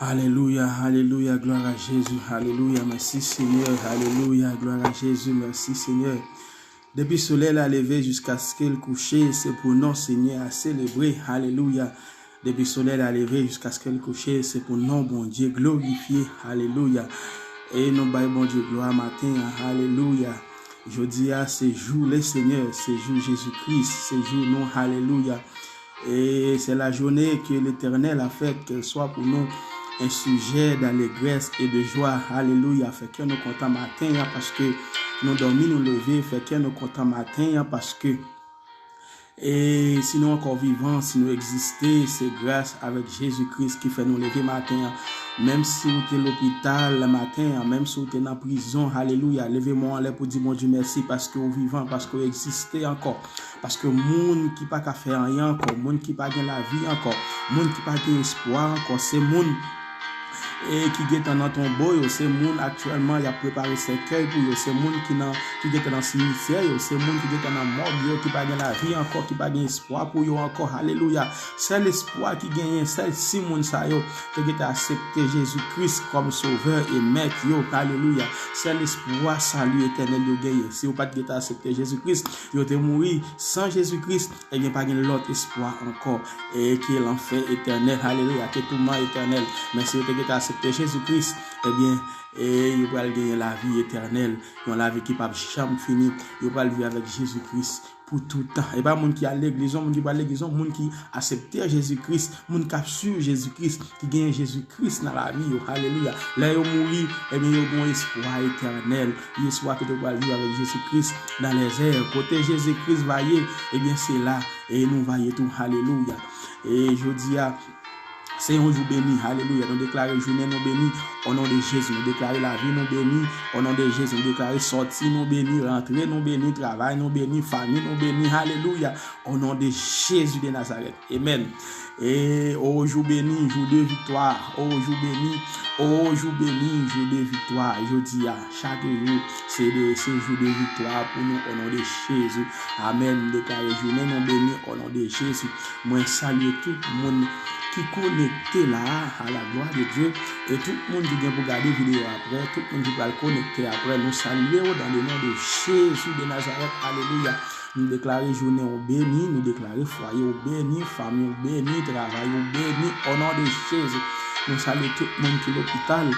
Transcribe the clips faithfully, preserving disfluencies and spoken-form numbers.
Alelouya, alelouya, glwa a Jezi, alelouya, mèsi Senyè, alelouya, glwa a Jezi, mèsi Senyè. Depi solèy la leve jiskaske l kouche, se pou non Senyè a selebre, alelouya. Depi solèy la leve jiskaske l kouche, se pou non Bondye glorifye, alelouya. E nou bay Bondye glwa maten an, alelouya. Jodi a se jou Lesenyè, se jou Jezi Kris, se jou nou, alelouya. Et c'est la journée que l'Éternel a faite, qu'elle soit pour nous un sujet d'allégresse et de joie. Alelouya, fè kè nou kontan maten an paske nou dòmi, nou leve, fè kè nou kontan maten an paske e si nou ankò vivan, si nou egziste, se gras avèk Jezi Kris ki fè nou leve maten an. Menm si w te lopital maten an, menm si w te nan prizon, alelouya, leve men w anlè pou di Bondye mèsi paske w vivan, paske w egziste ankò. Paske moun ki pa ka fè anyen ankò, moun ki pa gen lavi ankò, moun ki pa gen espwa ankò, se moun e ki gentan nan tonbo yo, se moun aktyèlman y ap prepare sèkèy pou yo, se moun ki nan, ki gentan nan simityè yo, se moun ki gentan nan mòg yo, ki pa gen lavi ankò, ki pa gen espwa pou yo ankò. Alelouya. Sèl espwa ki genyen, sèl si moun sa yo te gentan aksepte Jezi Kris kòm Sovè e Mèt yo. Alelouya. Sèl espwa sali etènèl yo genyen. Si yo pa t gentan aksepte Jezi Kris, yo te mouri san Jezi Kris, ebyen, pa gen lòt espwa ankò, e ke lanfè etènèl, alelouya, ke touman etènèl. Men si yo te gentan aksepte Jezi Kris, ebyen, e yo pral genyen lavi etènèl, yon lavi ki p ap janm fini. Yo pral viv avèk Jezi Kris pou tout tan. E pa moun ki al legliz, non, moun ki pral legliz, non, moun ki aksepte Jezi Kris, moun k ap swiv Jezi Kris, ki genyen Jezi Kris nan lavi yo. Alelouya. Lè yo mouri, ebyen, yo gen yon espwa etènèl. Yon espwa ke yo pral viv avèk Jezi Kris dans les airs. Kote Jezi Kris va ye, ebyen, se la e nou va ye tou. Alelouya. E jodi a, se yon jou beni. Alelouya. Nou deklare jounen nou beni. O non de Jezi, nou deklare lavi nou beni. O non de Jezi, nou deklare sòti nou beni, rantre nou beni, travay nou beni, fanmi nou beni. Alelouya. O non de Jezi de Nazarèt. Amen. E o jou beni, jou de viktwa. O jou beni, o jou beni, jou de viktwa. Jodi a, chak jou, se de, se jou de viktwa pou nou, o non de Jezi. Amen. M deklare jounen nou beni, o non de Jezi. Mwen salye tout moun ki konekte la a, à la gloire de Dieu. E tout moun ki gen pou gade videyo apre, tout moun ki pral konekte apre, nou salye w dans le nom de Jésus de Nazareth. Alelouya. Nou deklare jounen w beni, nou deklare fwaye w beni, fanmi w beni, travay ou beni, o non de Jezi. Nou salye tout moun ki lopital,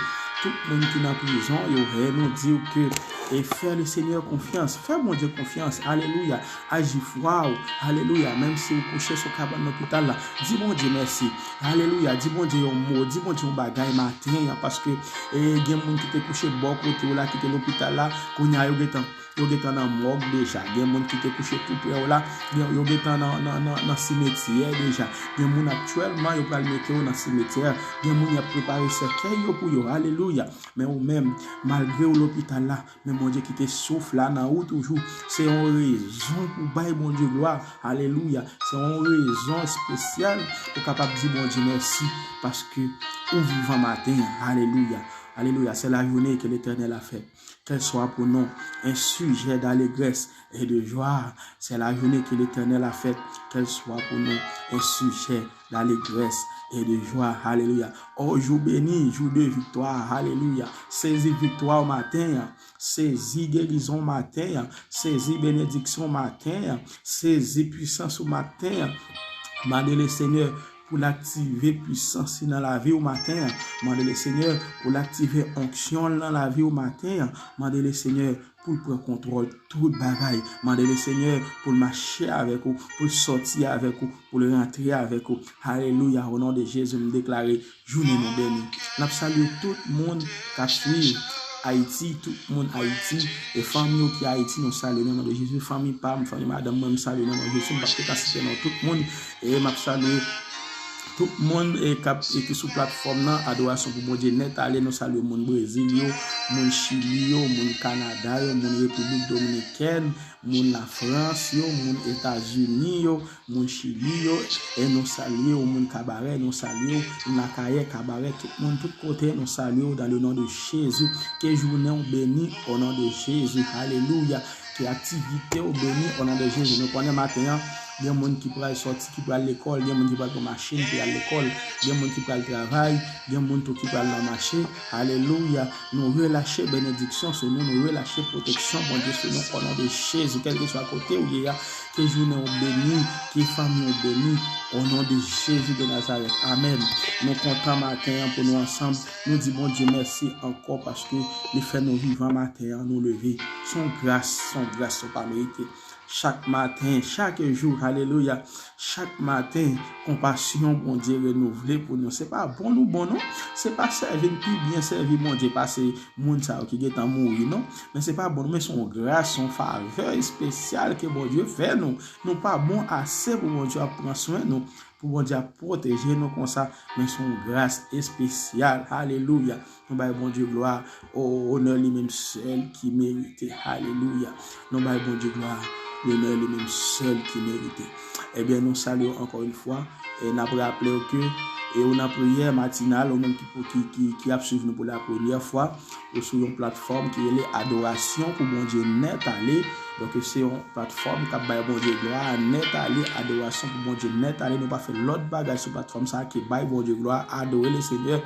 tout moun ki nan prizon yo, e nou di w ke, e fè Lesenyè konfyans, fè Bondye konfyans, alelouya, aji fwa w, alelouya, menm si w kouche sou kabann lopital la, di Bondye mèsi, alelouya, di Bondye yon mo, di Bondye yon bagay maten an, paske, e, gen moun ki te kouche bò kote w la, ki te lopital la, kounye a yo gentan yo gentan nan mòg deja. Gen moun ki te kouche tou prè w la, gen, yo gentan nan, nan, nan, nan simetyè deja. Gen moun aktyèlman yo pral mete yo nan simetyè. Gen moun y ap prepare sèkèy yo pou yo. Alelouya. Men ou menm, malgre w lopital la, men Bondye kite souf la nan ou toujou. Se yon rezon pou bay Bondye glwa. Alelouya. Se yon rezon espesyal pou kapab di Bondye mèsi paske ou vivan maten an. Alelouya. Alelouya. C'est la journée que l'Éternel a faite. Qu'elle soit pour nous un sujet d'allégresse et de joie. C'est la journée que l'Éternel a faite. Qu'elle soit pour nous un sujet d'allégresse et de joie. Alelouya. O jou beni, jou de viktwa. Alelouya. Sezi viktwa w maten an. Sezi gerizon w maten an. Sezi benediksyon w maten an. Sezi pwisans w maten an. Mande Lesenyè pou l aktive pwisans li nan lavi w maten an. Mande Lesenyè pou l aktive onksyon l nan lavi w maten an. Mande Lesenyè pou l pran kontwòl tout bagay. Mande Lesenyè pou l mache avèk ou, pou l sòti avèk ou, pou l rantre avèk ou. Alelouya, o non de Jezi, m deklare jounen nou beni. N ap salye tout moun k ap swiv Ayiti, tout moun Ayiti, e fanmi yo ki Ayiti, nou salye nan non de Jezi. Fanmi pa m, fanmi madanm mwen, m salye nan non de Jezi. M p ap te ka site non tout moun, e m ap salye tout moun, e, k ap, e, ki sou platfòm nan, Adorasyon pou Bondye Nèt Ale, nou salye moun Brezil yo, moun Chili yo, moun Kanada yo, moun Repiblik Dominikèn, moun Lafrans yo, moun Etazini yo, moun Chili yo, e nou salye w, moun Kabarè, nou salye w, moun Akayè, Kabarè, tout moun, tout kote, nou salye w dans le nom de Jésus. Ke jounen w beni, o non de Jezi. Alelouya. Ke aktivite w beni, o non de Jezi. Nou konnen maten an, Gen moun ki pral sòti, ki pral lekòl. Gen moun ki pral pran machin pou y al lekòl. Gen moun ki pral travay. Gen moun tou ki pral nan mache. Alelouya. Nou relache benediksyon sou nou. Nou relache pwoteksyon Bondye sou nou. O non de Jezi, kèlkeswa kote w ye a, ke jounen w beni, ke fanmi w beni. O non de Jezi de Nazarèt. Amèn. Nou kontan maten an pou nou ansanm. Nou di Bondye mèsi ankò paske li fè nou vivan maten an, nou leve. Se yon gras, se yon gras, se yon pa merite. Chak maten, chak jou, alelouya, chak maten, konpasyon Bondye renouvle pou nou. Se pa bon nou bon non, se pa sèvi n pi byen sèvi Bondye pase moun sa yo ki gentan mouri non. Men se pa bon nou, men se yon gras, se yon favè espesyal ke Bondye fè nou. Nou pa bon ase pou Bondye ap pran swen nou, pou Bondye ap pwoteje nou konsa, men se yon gras espesyal. Alelouya. Nou bay Bondye glwa, o, onè li menm sèl ki merite. Alelouya. Nou bay Bondye glwa, onè li menm sèl ki merite. Ebyen, nou salye w ankò yon fwa. E n ap raple w ke e ou nan priyè matinal, ou menm ki, pou, ki, ki, ki ap swiv nou pou la premyè fwa, ou sou yon platfòm ki rele Adorasyon pou Bondye Nèt Ale. Donk, se yon platfòm k ap bay Bondye glwa nèt ale, adorasyon pou Bondye nèt ale. Nou pa fè lòt bagay sou platfòm sa a ke bay Bondye glwa, adore Lesenyè.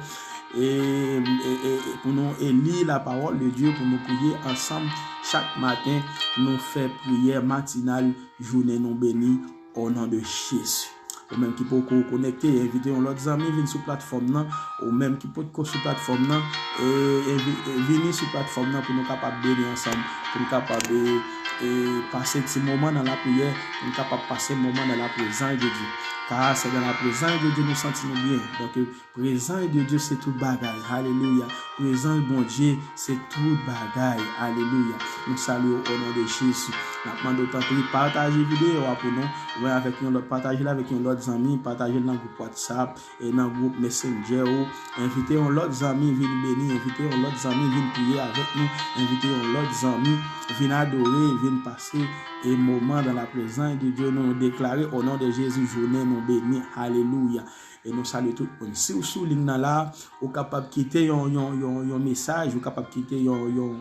E, e, e, e pou nou e li la parole de Dieu, pou nou priye ansanm chak maten. Nou fè priyè matinal, jounen nou beni, o non de Jezi. Ou menm ki poko konekte, envite yon lòt zanmi vin sou platfòm nan. Ou menm ki potko sou platfòm nan, e, envi-, e, vini sou platfòm nan pou nou kapab beni ansanm, pou nou kapab, e, e, pase ti moman nan lapriyè, pou nou kapab pase moman nan la présence de Dieu. Car c'est dans la présence de Dieu nou santi nou byen. Donk, prezans de Dye se tout bagay. Alelouya. Prezans Bondye se tout bagay. Alelouya. Nou salye w o non de Jezi. N ap mande w tanpri pataje videyo a pou nou. Ou avèk yon lòt, pataje l avèk yon lòt zanmi, pataje l nan gwoup WhatsApp, e nan gwoup Messenger ou. Envite yon lòt zanmi vin beni, envite yon lòt zanmi vin priye avèk nou, envite yon lòt zanmi vin adore, vin pase e moman dans la présence de Dieu. Nou deklare o non de Jezi, jounen nou beni. Alelouya. E nou salye tout moun. Si w sou liy nan la, ou kapab kite yon, yon, yon, yon mesaj, ou kapab kite yon, yon,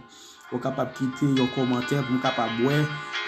ou kapab kite yon kòmantè pou m kapab wè,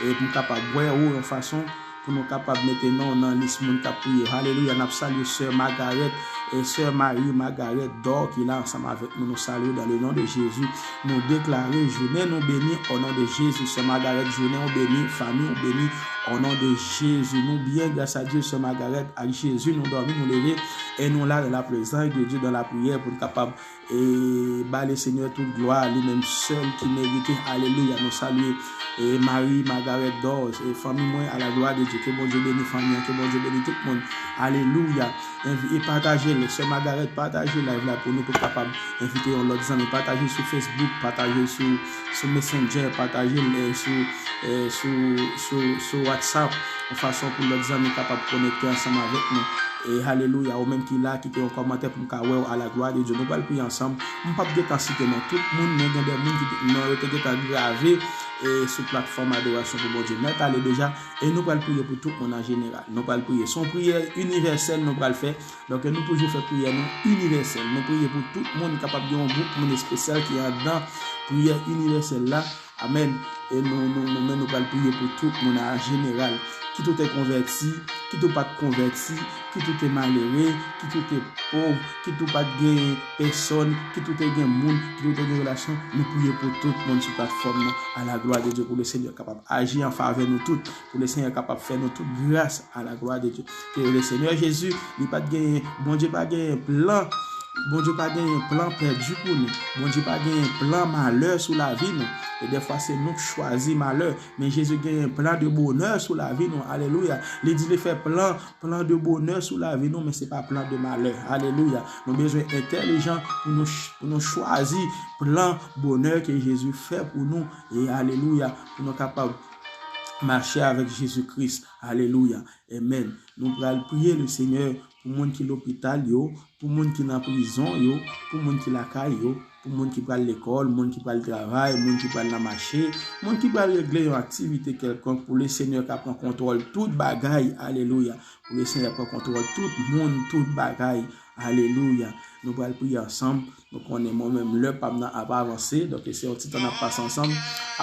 e pou m kapab wè ou yon fason pou nou kapab mete non w nan lis moun k ap priye. Alelouya, n ap salye sè Magarèt, e sè Marie Magarèt Dor ki la ansanm avèk nou. Nou salye w dans le nom de Jésus. Nou deklare jounen nou beni o non de Jezi. Sè Magarèt, jounen w beni, fanmi w beni o non de Jezi. Nou byen, gras a Dye, sè Magarèt, ak Jezi, nou dòmi, nou leve, e nou la dans la présence de Dieu, dans la prière, pou n kapab, e, ba Lesenyè tout glwa, li menm sèl ki merite. Alelouya. Nou salye, e, Marie Magarèt Dor, e, fanmi mwen, à la gloire de Dieu. Ke Bondye beni fanmi an, ke Bondye beni tout moun. Alelouya. Envi-, e pataje l, sè Magarèt, pataje live la pou nou, pou kapab envite yon lòt zanmi. Pataje l sou Facebook, pataje l sou, sou Messenger, pataje l, e, sou, e, sou, sou, sou WhatsApp, yon fason pou lòt zanmi kapab konekte ansanm avèk nou. E alelouya, ou menm ki la, kite yon kòmantè pou m ka wè w, à la gloire de Dieu. Nou pral priye ansanm. M p ap gentan site non tout moun, men gen de moun ki non yo te gentan grave, e, sou platfòm Adorasyon pou Bondye Nèt Ale deja. E nou pral priye pou tout moun an jeneral. Nou pral priye. Se yon priyè inivèsèl nou pral fè. Donk, nou toujou fè priyè nou inivèsèl. Nou priye pou tout moun, kapab gen yon gwoup moun espesyal ki anndan priyè inivèsèl la. Amèn. E nou, nou, nou, men nou pral priye pou tout moun an jeneral. Kit ou te konvèti, kit ou pa t konvèti, kit ou te malere, kit ou te pòv, kit ou pa t gen pèsòn, kit ou te gen moun, kit ou te gen relasyon, nou priye pou tout moun sou platfòm nan. À la gloire de Dieu, pou Lesenyè kapab aji an favè nou tout, pou Lesenyè kapab fè nou tout gras. À la gloire de Dieu. Ke Lesenyè Jezi, li pa t genyen, Bondye pa genyen plan, Bondye pa genyen plan pèdi pou nou. Bondye pa genyen plan malè sou lavi nou. E dèfwa se nou k chwazi malè. Men Jezi genyen plan de bonè sou lavi nou. Alelouya. Li di li fè plan, plan de bonè sou lavi nou, men se pa plan de malè. Alelouya. Nou bezwen entèlijan pou nou ch-, pou nou chwazi plan bonè ke Jezi fè pou nou. E alelouya. Pou nou kapab mache avèk Jezi Kris. Alelouya. Amèn. Nou pral priye Lesenyè pou moun ki lopital yo, pou moun ki nan prizon yo, pou moun ki lakay yo, pou moun ki pral lekòl, moun ki pral travay, moun ki pral nan mache, moun ki pral regle yon aktivite kèlkonk, pou Lesenyè ka pran kontwòl tout bagay. Alelouya. Pou Lesenyè pran kontwòl tout moun, tout bagay. Alelouya. Nou pral priye ansanm. Nou konnen mwen menm, lè pa m nan ap avanse. Donk, se yon ti tan n ap pase ansanm.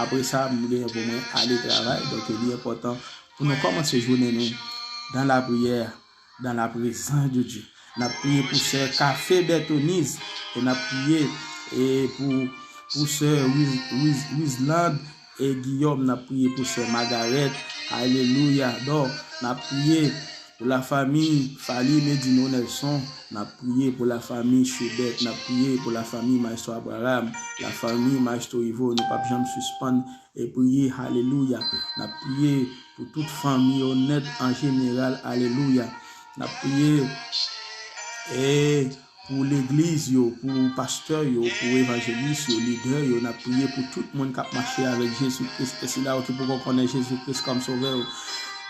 Apre sa, m genyen pou mwen ale travay. Donk, li enpòtan pou nou kòmanse jounen nou dans la prière, dans la présence de Dieu. N ap priye pou sè Kafe Bertoniz, e n ap priye e pou, pou sè Wiz, Wiz, Wizland e Guillaume, n ap priye pou sè Margaret. Alelouya. Donk, n ap priye pou la famille Fally Medino Nelson, n ap priye pou la famille Chebet, n ap priye pou la famille Maestro Abraham, la famille Maestro Ivo, nou p ap janm sispann e priye, alelouya. N ap priye pou tout fanmi yo nèt an jeneral, alelouya. N ap priye e pou legliz yo, pou pastè yo, pou evanjelis yo, lidè yo, n ap priye pou tout moun k ap mache avèk Jezi Kris. E sila yo ki poko konnen Jezi Kris kòm Sovè yo,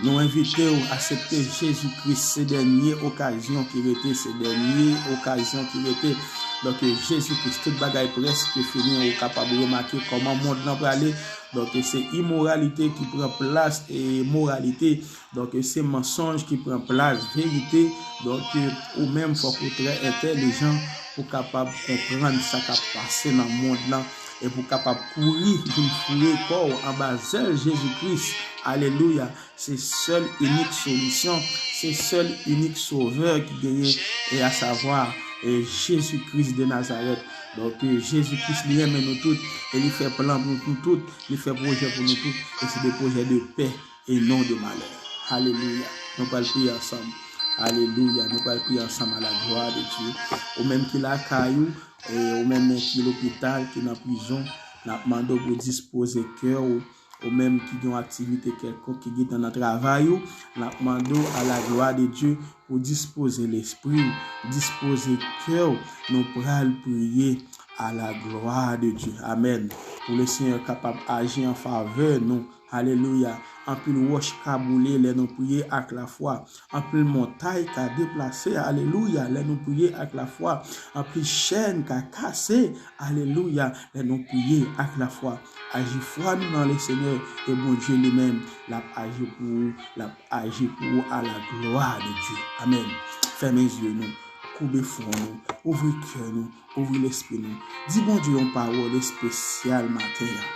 nou envite w aksepte Jezi Kris. Se dènye okazyon ki rete, se dènye okazyon ki rete. Donk, Jezi Kris, tout bagay prèske fini, ou kapab remake kòman mond lan prale. Donk, se imoralite ki pran plas e moralite. Donk, se mansonj ki pran plas verite. Donk, ou menm, fòk ou trè entèlijan pou kapab konprann sa k ap pase nan mond lan e pou kapab kouri vin foure kò w anba zèl Jezi Kris. Alelouya! Se sèl inik solisyon, se sèl inik Sovè ki genyen, e asavwa, e Jezi Kris de Nazarèt. Donk, Jezi Kris, li renmen nou tout, e li fè plan pou nou tout, li fè pwojè pou nou tout, e se de pwojè de pè e non de malè. Alelouya. Nou pral priye ansanm. Alelouya. Nou pral priye ansanm à la gloire de Dieu. Ou menm ki lakay ou, e ou menm ki lopital, ki nan prizon, n ap mande w pou dispoze kè w. Ou menm ki gen yon aktivite kèlkonk ki gentan nan travay ou, n ap mande w à la gloire de Dieu pou dispoze lespri w, dispoze kè w. Nou pral priye à la gloire de Dieu. Amèn. Pou Lesenyè kapab aji an favè nou. Alelouya. Anpil wòch ka boule lè nou priye ak lafwa. Anpil montay ka deplase, alelouya, lè nou priye ak lafwa. Anpil chèn ka kase, alelouya, lè nou priye ak lafwa. Aji fwa nou nan Lesenyè, e Bondye li menm, l ap aji pou ou, l ap aji pou ou à la gloire de Dieu. Amèn. Fèmen zye nou, koube fwon nou, ouvri kè nou, ouvri lespri nou. Di Bondye yon pawòl espesyal maten an.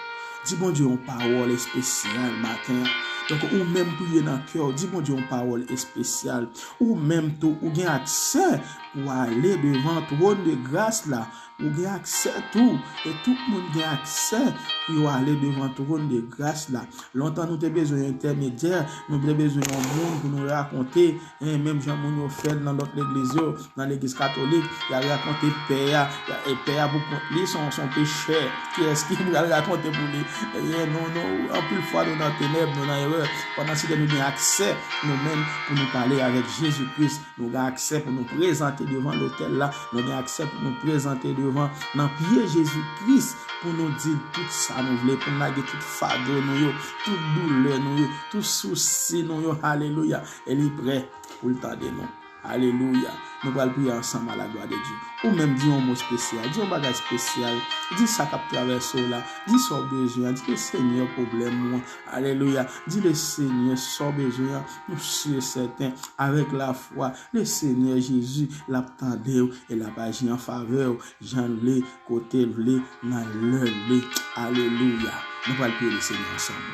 Di Bondye yon pawòl espesyal maten an. Donk, ou menm priye nan kè w, di Bondye yon pawòl espesyal. Ou menm tou, ou gen aksè pou ale devan twòn de gras la. Ou gen aksè tou, e tout moun gen aksè pou yo ale devan twòn de gras la. Lontan nou te bezwen entèmedyè, nou te bezwen yon moun pou nou rakonte, e menm jan moun yo fè l nan lòt legliz yo, nan legliz katolik, y al rakonte pè a, e pè a pou kont li, se yon, se yon pechè. Kiyès ki pral rakonte pou li? Ebyen, non, non, anpil fwa nou nan tenèb, nou nan erè. Pandansetan nou gen aksè, nou menm, pou nou pale avèk Jezi Kris. Nou gen aksè pou nou prezante devan lotèl la. Nou gen aksè pou nou prezante devan, nan pye Jezi Kris, pou nou di l tout sa nou vle, pou n lage tout fado nou yo, tout doulè nou yo, tout sousi nou yo. Alelouya. E li prè pou l tande nou. Alelouya. Nou pral priye ansanm à la gloire de Dieu. Ou menm, di yon mo espesyal, di yon bagay espesyal, di sa k ap travèse w la, di sa w bezwen an, di Lesenyè pwoblèm ou an. Alelouya. Di Lesenyè sa w bezwen an, nou si e sèten, avèk lafwa, Lesenyè Jezi, l ap tande w e l ap aji an favè w, jan l vle, kote l vle, nan lè l vle. Alelouya. Nou pral priye Lesenyè ansanm.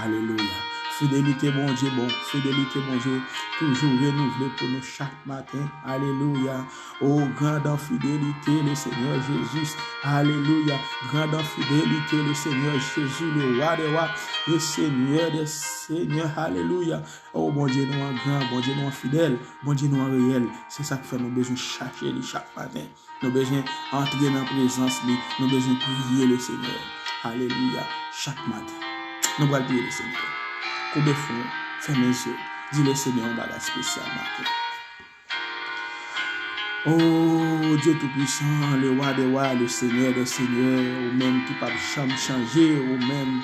Alelouya. Fidelite Bondye bon, fidelite Bondye toujou renouvle pou nou chak maten. Alelouya. O, grande en fidélité, le Seigneur Jésus. Alelouya. Grande en fidélité, le Seigneur Jésus, le roi des rois, le Seigneur des seigneurs. Alelouya. O, Bondye nou an gran, Bondye nou an fidèl, Bondye nou an reyèl. Se sa k fè nou bezwen chache li chak maten. Nou bezwen antre nan prezans li. Nou bezwen priye Lesenyè. Alelouya. Chak maten. Nou pral priye Lesenyè. Koube fwon w, fèmen zye w. Di Lesenyè yon bagay espesyal maten. O Dye Toupisan, le Roi des rois, le Seigneur des seigneurs, ou menm ki p ap janm chanje, ou menm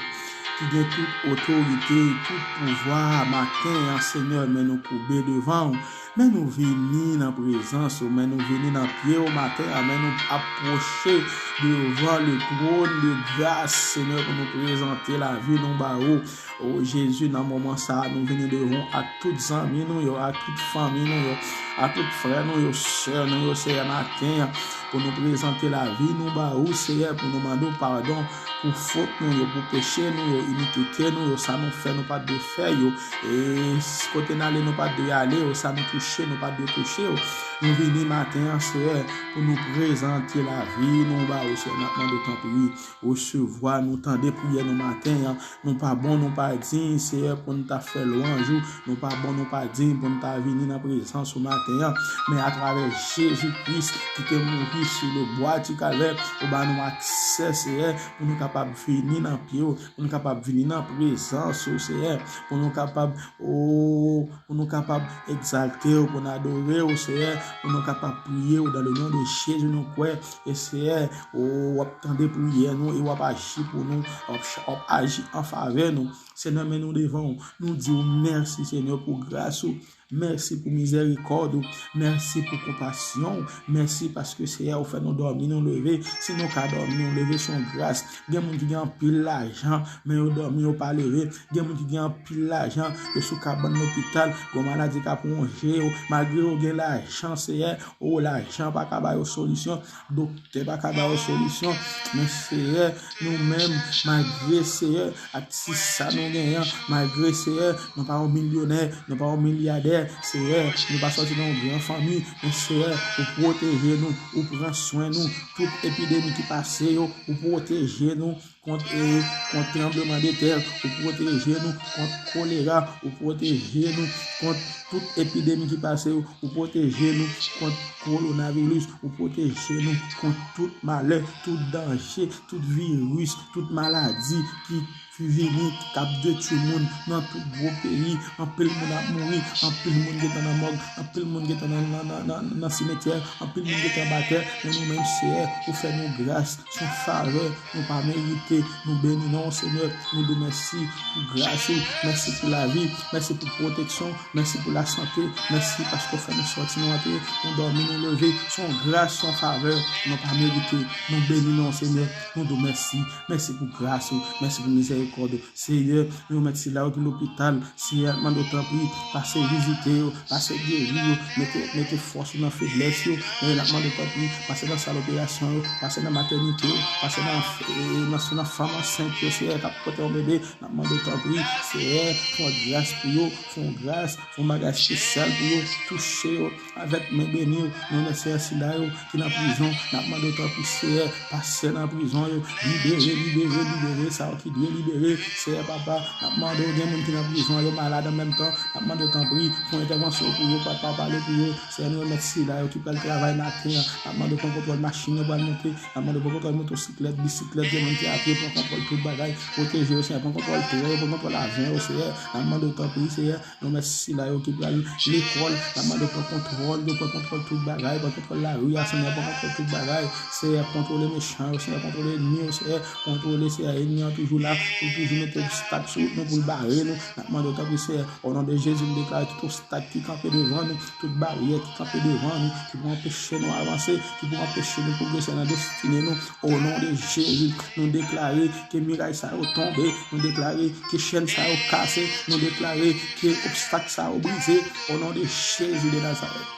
ki gen tout otorite, tout pouvwa, maten an, Senyè, men nou koube devan w. Men nou vini nan prezans ou, men nou vini nan pye w maten an, men nou apwoche devan le trône de grâce, Senyè, pou nou prezante lavi nou ba ou. O Jezi, nan moman sa a, nou vini devan w ak tout zanmi nou yo, ak tout fanmi nou yo, ak tout frè nou yo, sè nou yo, Senyè, maten an. pou nou prezante lavi nou ba ou, Seyè, pou nou mande w padon pou fot nou yo, pou peche nou yo, inikite nou yo, sa nou fè nou pa t dwe fè yo, e s- kote n ale nou pa t dwe ale yo, sa nou touche nou pa t dwe touche yo. Nou vini maten an, Seyè, pou nou prezante lavi nou ba ou, Seyè, n ap mande w tanpri, resevwa nou, tande priyè nou maten an. Nou pa bon, nou pa diy, Seyè, pou n ta fè lwanj ou. Nou pa bon, nou pa diy pou n ta vini nan prezans ou maten an. Men atravè Jezi Kris ki te mouri sou le bwa di Kalvè, ou ba nou aksè, Seyè, pou nou kapab vini nan pye w, pou nou kapab vini nan prezans ou, Seyè, pou nou kapab, o, pou nou kapab egzalte w, pou n adore w, Seyè, pou nou kapab priye w dans le nom de Jésus, nou kwè, e Seyè, o, w ap tande priyè nou e w ap aji pou nou, w ap, w ap aji an favè nou. Senyè, men nou devan w. Nou di w mèsi, Senyè, pou gras ou. Mèsi pou mizèrikòd ou. Mèsi pou konpasyon ou. Mèsi paske, Seyè, ou fè nou dòmi, nou leve. Si nou ka dòmi, nou leve, se yon gras. Gen moun ki gen anpil lajan, men yo dòmi, yo pa leve. Gen moun ki gen anpil lajan, yo sou kabann lopital, gon maladi k ap wonje yo. Malgre yo gen lajan, Seyè, o, lajan pa ka ba yo solisyon, doktè pa ka ba yo solisyon. Men, Seyè, nou menm, malgre, Seyè, ak ti sa nou genyen, malgre, Seyè, nou pa yon milyonè, nou pa yon milyadè, Seyè, nou pa sòti nan yon gran fanmi, men, Seyè, ou pwoteje nou, ou pran swen nou, tout epidemi ki pase yo, ou pwoteje nou kont, e, kont tranblemanntè, ou pwoteje nou kont kolera, ou pwoteje nou kont tout epidemi ki pase yo, ou pwoteje nou kont kowonaviris, ou pwoteje nou kont tout malè, tout danje, tout viris, tout maladi ki vini, k ap detwi moun nan tout gwo peyi. Anpil moun ap mouri, anpil moun gentan nan mòg, anpil moun gentan nan, nan, nan, nan, nan simetyè, anpil moun gentan anba tè. Men nou menm, Seyè, ou fè nou gras, se yon favè, nou pa merite. Nou beni non w, Senyè. Nou di w mèsi pou gras ou, mèsi pou lavi, mèsi pou pwoteksyon, mèsi pou lasante, mèsi paske w fè nou sòti, nou antre, nou dòmi, nou leve. Se yon gras, se yon favè, nou pa merite. Nou beni non w, Senyè. Nou di w mèsi, mèsi pou gras ou, mèsi pou mizèrikòd ou. Seyè, nou remèt sila yo ki lopital. Seyè, n ap mande w tanpri, pase vizite yo, pase geri yo, mete, mete fòs ou nan feblès yo. Seyè, n ap mande w tanpri, pase nan sal operasyon yo, pase nan matènite yo, pase nan, e, nan, nan fanm ansent yo, Seyè, k ap pote yon bebe. N ap mande w tanpri, Seyè, fè yon gras pou yo, fè yon gras, fè yon bagay espesyal pou yo, touche yo avèk men beni w. Nou remèt, Seyè, sila yo ki nan prizon, n ap mande w tanpri, Seyè, pase nan prizon yo, libere, libere, libere sa yo ki dwe libere, Seyè, papa, n ap mande w, gen moun ki nan prizon, yo malad an menm tan, n ap mande w tanpri, fè yon entèvansyon pou yo, papa, pale pou yo, Seyè, nou remèt sila yo ki pral travay maten an, n ap mande w pran kontwòl machin yo pral monte, n ap mande w pran kontwòl motosiklèt, bisiklèt, gen moun ki apye, pran kontwòl tout bagay, pwoteje yo, Seyè, pran kontwòl tren yo, pran kontwòl avyon yo, Seyè, n ap mande w tanpri, Seyè, nou remèt sila yo ki pral lekòl, n ap mande w pran kontwòl yo, pran kontwòl tout bagay, pran kontwòl lari a, Senyè, pran kontwòl tout bagay. Seyè, kontwole mechan yo, Seyè, kontwole ènmi yo, Seyè, kontwole, Seyè, ènmi an toujou la, pou l toujou mete obstak sou wout nou, pou l bare nou. N ap mande w tanpri, Seyè, o non de Jezi, nou deklare tout obstak ki kanpe devan nou, tout baryè ki kanpe devan nou, ki pou anpeche nou avanse, ki pou anpeche nou pwogrese nan destine nou. O non de Jezi, nou deklare ke miray sa yo tonbe, nou deklare ke chèn sa yo kase, nou deklare ke obstak sa yo brize, o non de Jezi de Nazarèt.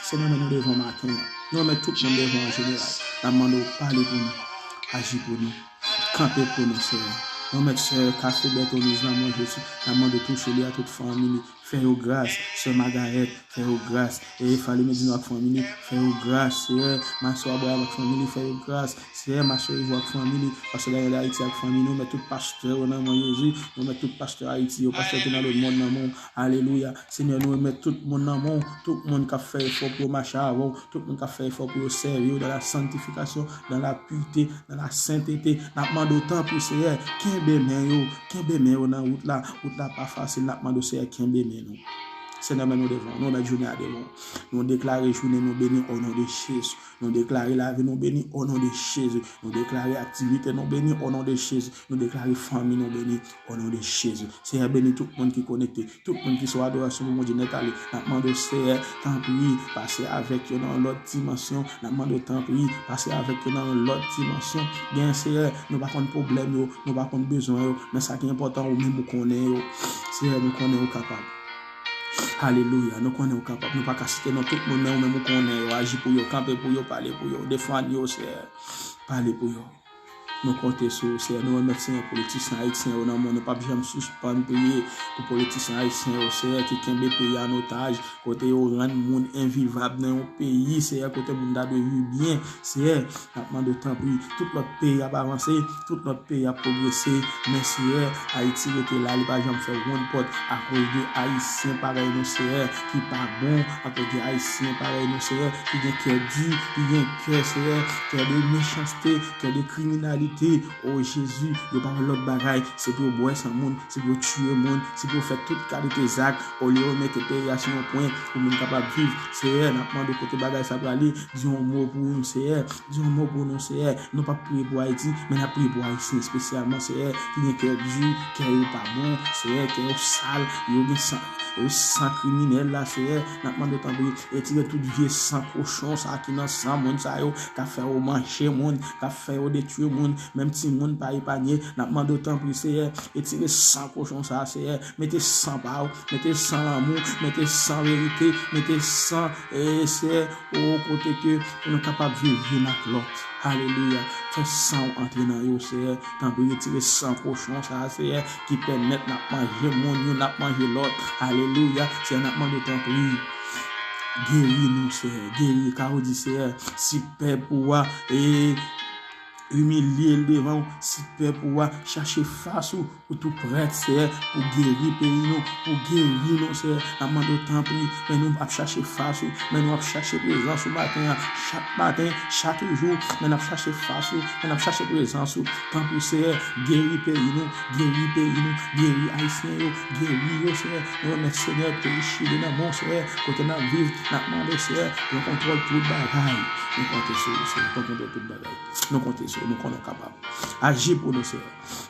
Senyè, men nou devan w maten an. Nou remèt tout moun devan w an jeneral. N ap mande w pale pou nou, aji pou nou, kanpe pou nou, Senyè. Nou remèt sè Kafou Bètoniz nan men w, Jezi. N ap mande w touche li ak tout fanmi li. Fè yo gras, sè Magayèt, fè yo gras. E Falimedino ak fanmi li, fè yo gras, Seyè. Masè Abraham ak fanmi li, fè yo gras. Seyè, Masè Ivo ak fanmi li, Pastè Daniel Ayiti ak fanmi nou, remèt tout pastè yo nan men w, Jezi. Nou remèt tout pastè Ayiti yo, pastè ki nan lemonn nan men w. Alelouya. Senyè, nou remèt tout moun nan men w, tout moun k ap fè efò pou yo mache avè w, tout moun k ap fè efò pou yo sèvi w dans la sanctification, dans la pureté, dans la sainteté. N ap mande w tanpri, Seyè, kenbe men yo, kenbe men yo nan wout la. Wout la pa fasil, n ap mande w, Seyè, kenbe men nou. Senyè, men nou devan w, nou remèt jounen an devan w. Nou deklare jounen nou beni o non de Jezi. Nou deklare lavi nou beni o non de Jezi. Nou deklare aktivite nou beni o non de Jezi. Nou deklare fanmi nou beni o non de Jezi. Seyè, beni tout moun ki konekte, tout moun ki sou adorasyon pou Bondye nèt ale. N ap mande w, Seyè, tanpri, pase avèk yo nan yon lòt dimansyon. N ap mande w, tanpri, pase avèk yo nan yon lòt dimansyon. Gen, Seyè, nou pa konn pwoblèm yo, nou pa konn bezwen yo, men sa ki enpòtan, ou menm ou konnen yo. Seyè, nou konnen ou kapab. Alelouya. Nou konnen ou kapab. Nou pa ka site non tout moun, men ou menm ou konnen yo. Aji pou yo, kanpe pou yo, pale pou yo, defann yo, Seyè. Pale pou yo. Nou konte sou ou, Seyè. Nou remèt, Seyè, politisyen ayisyen yo nan men w. Nou p ap janm sispann priye pou politisyen ayisyen yo, Seyè, ki kenbe peyi a an otaj, kote yo rann moun envivab nan yon peyi, Seyè, kote moun ta dwe viv byen, Seyè. N ap mande w tanpri, tout lòt peyi ap avanse, tout lòt peyi ap pwogrese, men Seyè, Ayiti rete la, li pa janm fè wonn pòt akoz de Ayisyen parèy nou, Seyè, ki pa bon, akoz de Ayisyen parèy nou, Seyè, ki gen kè di, ki gen kè, Seyè, kè de mechanste, kè de kriminalite. O Jezi, yo pa wè lòt bagay, se pou yo bwè san moun, se pou yo tiye moun, se pou yo fè tout kalite zak, olye yo mete peyi a sou yon pwen pou moun kapab viv. Seyè, n ap mande w kote bagay sa prale, di yon mo pou nou, Seyè. Di yon mo pou nou, Seyè. Nou p ap priye pou Ayiti, men n ap priye pou Ayisyen espesyalman, Seyè, ki gen kè di, kè yo pa bon, Seyè, kè yo sal, yo gen san, yo san kriminèl la, Seyè. N ap mande w tanpri, retire tout vye san kochon sa ki nan san moun sa yo, k ap fè yo manje moun, k ap fè yo detwi moun, menm timoun pa epanye. N ap mande w tanpri, Seyè, retire san kochon sa, Seyè. Mete san pa w, mete san lanmou, mete san verite, mete san, e, Seyè, o, kote ke nou kapab viv youn ak lòt. Alelouya. Fè san w antre nan yo, Seyè. Tanpri, retire san kochon sa a, Seyè, ki pèmèt n ap manje moun, youn ap manje lòt. Alelouya. Seyè, n ap mande w, tanpri, geri nou, Seyè. Geri, ka ou di, Seyè, si pèp ou a, e, imilye l devan w, si pèp ou a chache fas ou, ou tou prèt, Seyè, pou geri peyi nou, pou geri nou, Seyè. N ap mande w, tanpri, men nou ap chache fas ou, men nou ap chache prezans ou maten an, chak maten, chak jou, men n ap chache fas ou, men n ap chache prezans ou. Tanpri, Seyè, geri peyi nou, geri peyi nou, geri Ayisyen yo, geri yo, Seyè. Nou remèt, Seyè, peyi Chili nan men w, Seyè, kote n ap viv, n ap mande w, Seyè, pran kontwòl tout bagay. Nou konte sou ou, Seyè, pran kontwòl tout bagay. Nou konte sou ou, nou konnen w kapab. Aji pou nou, Seyè.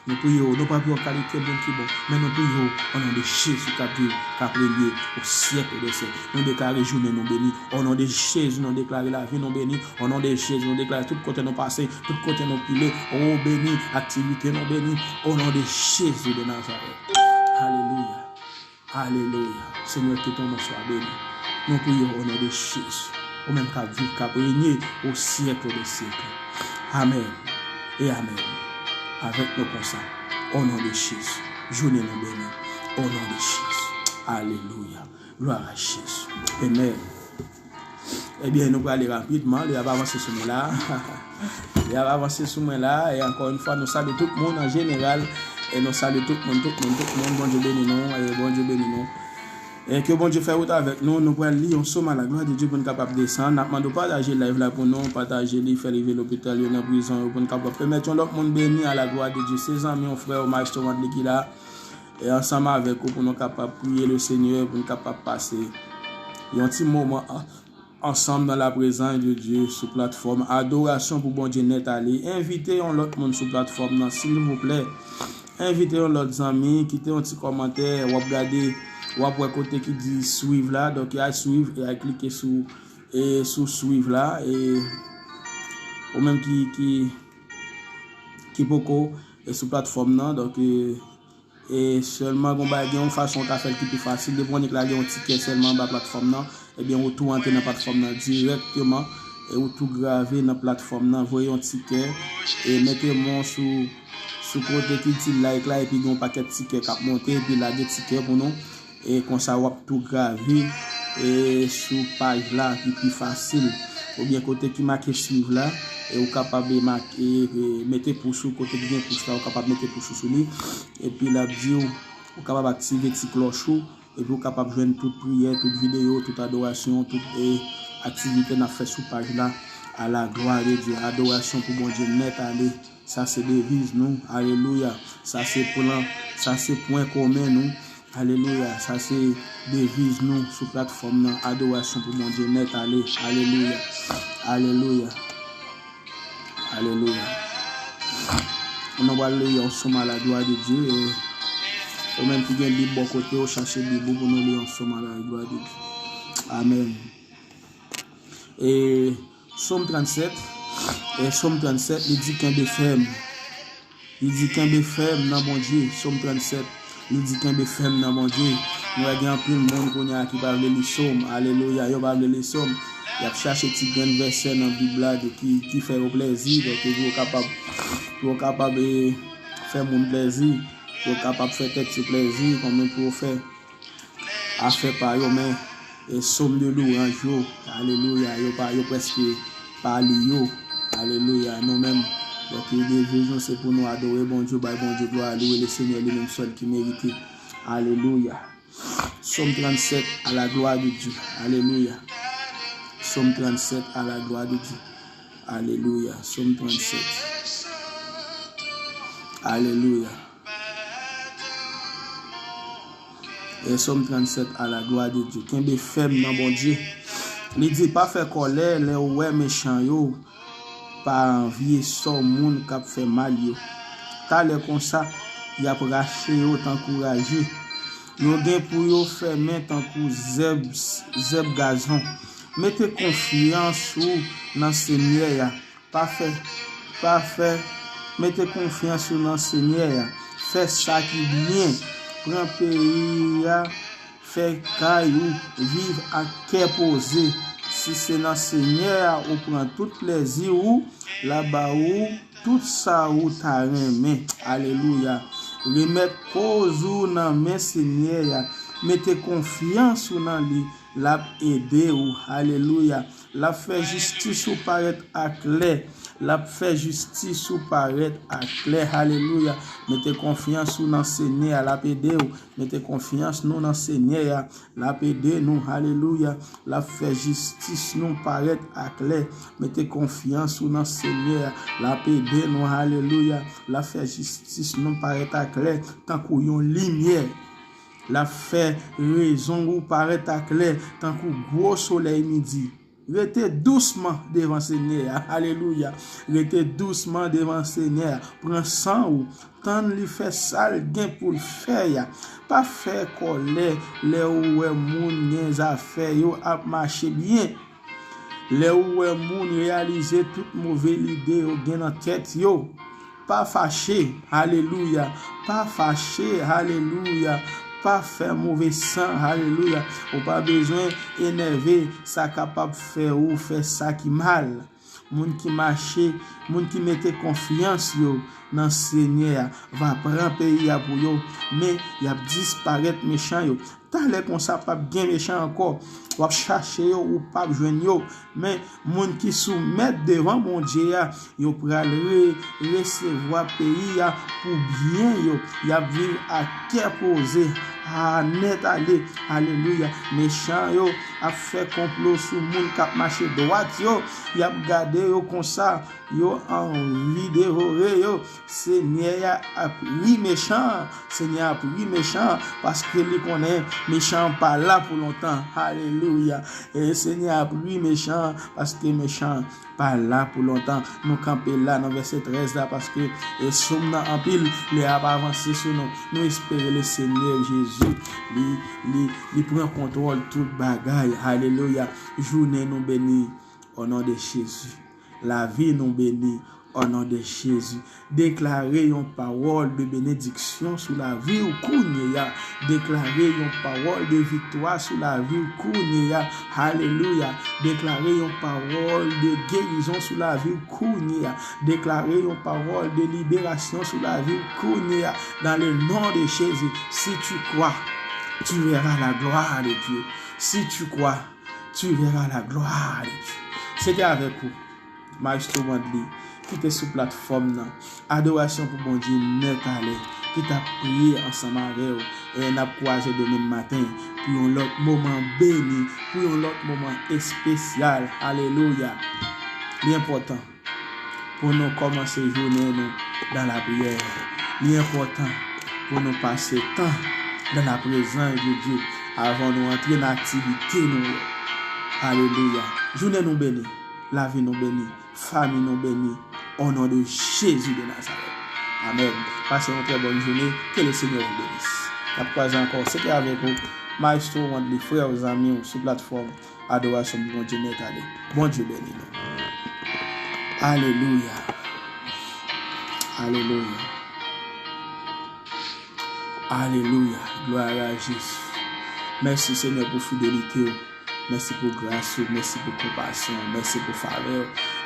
Nou priye w, nou pa priye w an kalite moun ki bon, men nou priye w o non de Jezi k ap viv, k ap renye o syèk dè syèk. Nou deklare jounen nou beni. O non de Jezi, nou deklare lavi nou beni. O non de Jezi, nou deklare tout kote nou pase, tout kote nou pile, o beni, aktivite nou beni. O non de Jezi de Nazarèt. Alelouya. Alelouya. Senyè, ke ton non swa beni. Nou priye w o non de Jezi. Ou menm k ap viv, k ap renye o syèk dè syèk. Amèn e amèn. Avèk nou konsa. O non de Jezi. Jounen nou beni. O non de Jezi. Alelouya. Glwa a Jezi. Amèn. Ebyen, nou prale rapidman, lè y ap avanse sou mwen la. Lè y ap avanse sou mwen la, e ankò yon fwa, nou salye tout moun an jeneral, e nou salye tout moun, tout moun, tout moun, Bondye beni nou, e Bondye beni nou. E ke Bondye fè wout avèk nou, nou pral li yon sòm a la glwa de Dye pou n kapab desann. N ap mande w pataje live la pou nou, pataje li, fè rive lopital yo, nan prizon yo, pou n kapab pèmèt yon lòt moun beni a la glwa de Dye. Se zanmi w, frè w, Maestro Wandly ki la. E ansanm avèk ou pou nou kapab priye le Senyè, pou nou kapab pase yon ti moman an, ansanm dans la présence de Dieu sou platfòm Adorasyon pou Bondye Nèt Ale. Envite yon lòt moun sou platfòm nan, silvouplè. Envite yon lòt zanmi, kite yon ti kòmantè, w ap gade, w ap wè kote ki di suivre la, donk y a suivre, e a klike sou, e sou suivre la, e ou menm ki, ki, ki poko, e sou platfòm nan, donk, e, E sèlman gon bagay, gen yon fason w ka fè l ki pi fasil. Depi w annik lage yon tikè sèlman anba platfòm nan, ebyen ou tou antre nan platfòm nan dirèkteman. E ou tou grave nan platfòm nan, voye yon tikè. E mete men w sou, sou kote ki di like la, epi gen yon pakèt tikè k ap monte, epi lage tikè pou nou. E konsa w ap tou grave, e sou paj la ki pi fasil. Oubyen kote ki make suivre la, e ou kapab make, e, mete pous ou, kote ki gen pous la, ou kapab mete pous ou sou li. Epi l ap di w, ou kapab aktive ti klòch ou, epi ou kapab jwenn tout priyè, tout videyo, tout adorasyon, tout, e, aktivite n ap fè sou paj la, à la gloire de Dieu. Adorasyon pou Bondye nèt ale. Sa se deviz nou. Alelouya. Sa se plan, sa se pwen komen nou. Alelouya. Sa se deviz nou sou platfòm nan. Adorasyon pou Bondye nèt ale. Alelouya. Alelouya. Alelouya. Nou pral li yon sòm à la gloire de Dieu. E ou menm ki gen Bib bò kote w, chache Bib ou pou nou li yon sòm à la gloire de Dieu. Amèn. E Sòm trannsèt, e Sòm trannsèt, li di kenbe fèm. Li di kenbe fèm nan Bondye. Sòm trannsèt, li di kenbe fèm nan Bondye. Nou wè gen anpil moun kounye a ki pa vle li sòm. Alelouya, yo pa vle li sòm. Y ap chache ti grenn vèsè nan Bib la ki, ki fè yo plèzi. Donk, pou yo kapab, pou yo kapab eh, fè moun plèzi. Pou yo kapab fè tèt yo plèzi. Konbyen pou yo fè afè pa yo, men eh, sòm de lwanj yo. Alelouya, yo pa, yo prèske pa li yo. Alelouya, nou menm. Donk, li de vle nou, se pou nou adore Bondye, bay Bondye glwa, louwe le Senyè, li menm sèl ki merite. Alelouya. Psaume trente-sept, à la gloire de Dieu. Alelouya. Psaume trente-sept, à la gloire de Dieu. Alelouya. Psaume trente-sept. Alelouya. E Psaume trente-sept, à la gloire de Dieu. Kenbe fèm nan Bondye. Li di, pa fè kòlè lè w wè mechan yo, pa anvye sò moun k ap fè mal yo. Talè konsa, y ap rache yo tankou raje. Yo gen pou yo fèmen tankou zèb, zèb gazon. Mete konfyans ou nan Senyè a. Pa fè, pa fè, mete konfyans ou nan Senyè a. Fè sa ki byen. Pran peyi a, fè kay ou, viv ak kè poze. Si se nan Senyè a ou pran tout plèzi ou, l ap ba ou tout sa ou ta renmen. Alelouya. Remèt koz ou nan men Senyè a. Mete konfyans ou nan li. L ap ede ou. Alelouya. L ap fè jistis ou parèt aklè. L ap fè jistis ou parèt aklè. Alelouya. Mete konfyans ou nan Senyè a. L ap ede ou. Mete konfyans nou nan Senyè a. L ap ede nou. Alelouya. L ap fè jistis nou parèt aklè. Mete konfyans ou nan Senyè a. L ap ede nou. Alelouya. L ap fè jistis nou parèt aklè tankou yon limyè. L ap fè rezon ou parèt aklè tankou gwo solèy midi. Rete dousman devan Senyè a. Alelouya. Rete dousman devan Senyè a. Pran san ou. Tann li fè sa l gen pou l fè a. Pa fè kòlè lè ou wè moun gen zafè yo ap mache byen. Lè ou wè moun reyalize tout move lide yo gen nan tèt yo, pa fache, alelouya, pa fache, alelouya, pa fè move san, alelouya. Ou pa bezwen enève, sa kapab fè ou fè sa ki mal. Moun ki mache, moun ki mete konfyans yo nan Senyè a, va pran peyi a pou yo, men y ap disparèt mechan yo. Talè konsa p ap gen mechan ankò. W ap chache yo, ou p ap jwenn yo. Men moun ki soumèt devan Bondye a, yo pral re, resevwa peyi a pou byen yo. Y ap viv ak kè poze. A, nèt ale. Alelouya. Mechan yo ap fè konplo sou moun k ap mache dwat yo. Y ap gade yo konsa. Yo anvi devore yo. Senyè a ap ri mechan an. Senyè a ap ri mechan an, paske li konnen mechan an pa la pou lontan. Alelouya. E Senyè a ap ri mechan an, paske mechan an pa la pou lontan. Nou kanpe la nan vèsè trèz la, paske e sòm nan anpil, lè a ap avanse sou nou. Nou espere le Senyè Jezi, li, li, li pran kontwòl tout bagay. Alelouya. Jounen nou beni, o non de Jezi. Lavi nou beni, o non de Jezi. Deklare yon pawòl de benediksyon sou lavi w kounye a. Deklare yon pawòl de viktwa sou lavi w kounye a. Alelouya. Deklare yon pawòl de gerizon sou lavi w kounye a. Deklare yon pawòl de liberasyon sou lavi w kounye a. Dans le nom de Jésus, si tu crois, tu verras la gloire de Dieu. Si tu crois, tu verras la gloire de Dieu. Se te avèk ou, Maestro Wandly, ki te sou platfòm nan. Adorasyon pou Bondye nèt alè, ki t ap priye ansanm avè w. E n ap kwaze demen maten pou yon lòt moman beni, pou yon lòt moman espesyal. Alelouya. Li enpòtan pou nou kòmanse jounen nou dans la prière. Li enpòtan pou nou pase tan dans la présence de Dieu avan nou antre nan aktivite nou yo. Alelouya. Jounen nou beni, lavi nou beni, fanmi nou beni, o non de Jezi de Nazarèt. Amèn. Pase yon trè bòn jounen. Que le Seigneur vous bénisse. N ap kwaze ankò. Se te avèk ou, Maestro Wandly, frè w, zanmi w, sou platfòm Adorasyon pou Bondye nèt ale. Bondye beni nou. Alelouya. Alelouya. Alelouya. Gloire à Jésus. Mèsi, Senyè, pou fidelite w. Mèsi pou gras ou. Mèsi pou konpasyon w. Mèsi pou favè w.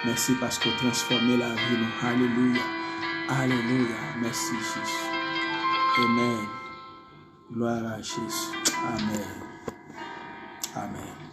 Mèsi paske w transfòme lavi nou. Alelouya. Alelouya. Mèsi, Jezi. Amèn. Glwa a Jezi. Amèn. Amèn.